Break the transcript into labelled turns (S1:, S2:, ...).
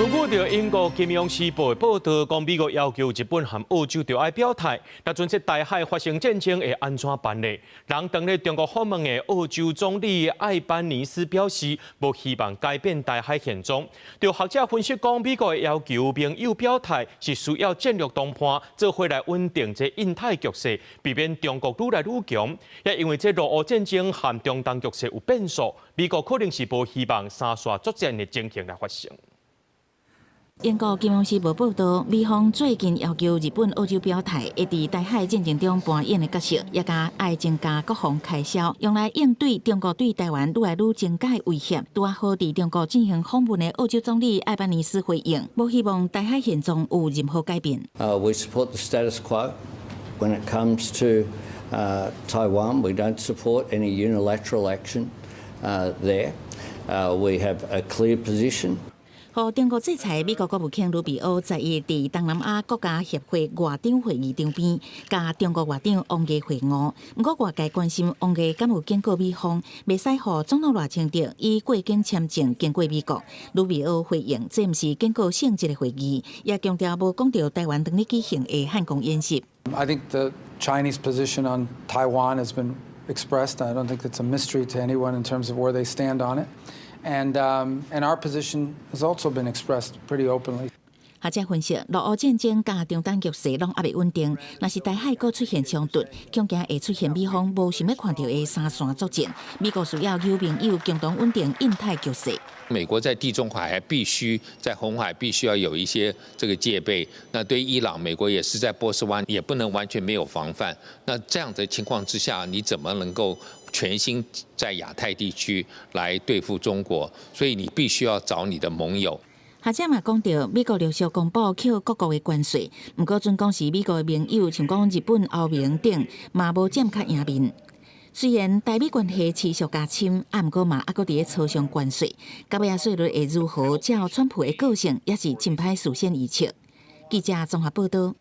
S1: 根據著英國金融時報的報道，講美國要求日本和澳洲著愛表態，若陣這台海發生戰爭會按怎辦呢？人當咧中國訪問的澳洲總理艾班尼斯表示，無希望改變台海現狀。著學者分析講，美國的要求盟友表態是需要戰略談判，做伙來穩定這印太局勢，避免中國愈來愈強。也因為這俄烏戰爭和中東局勢有變數，美國可能是無希望三線作戰的情形來發生。
S2: 英國金融時報報道，美方最近要求日本、澳洲表態，會佇台海戰爭中扮演的角色，也共愛增加國防開銷，用來應對中國對台灣愈來愈增加的威脅。拄仔好佇中國進行訪問的澳洲總理艾班尼斯回應，無希望台海現狀有任何改變。
S3: We support the status quo when it comes to Taiwan. We don't support any unilateral action there. We have a clear position.
S2: 予中國制裁，美國國務卿盧比歐十一佇東南亞國家協會外長會議場邊，佮中國外長王毅會晤。毋過外界關心王毅敢有警告美方，袂使予總統賴清德以過境簽證經過美國。盧比歐回應，這毋是警告性質的會議，也強調無講著台灣當日舉行的漢光演習。
S4: I think the Chinese position on Taiwan has been expressed. I don't think it's a mystery to anyone in terms of where they stand on it. And our position has also been expressed pretty openly.
S2: 學者分析，俄烏戰爭佮中東局勢攏猶未穩定，若是台海閣出現衝突，恐驚會出現美方無想欲看著的三線作戰。美國需要有盟友共同穩定印太局勢。
S5: 美國在地中海還必須在紅海必須要有一些這個戒備。那對伊朗，美國也是在波斯灣，也不能完全沒有防範。那這樣的情況之下，你怎麼能夠全心在亞太地區來對付中國？所以你必須要找你的盟友。
S2: 學者嘛講著，美國陸續公布扣各國的關稅，毋過準講是美國的盟友，像講日本、歐盟等，嘛無佔較贏面。雖然台美關係持續加深，啊，毋過嘛猶閣佇咧磋商關稅，到尾仔稅率會如何？照川普的個性，也是真歹事先預測。記者綜合報道。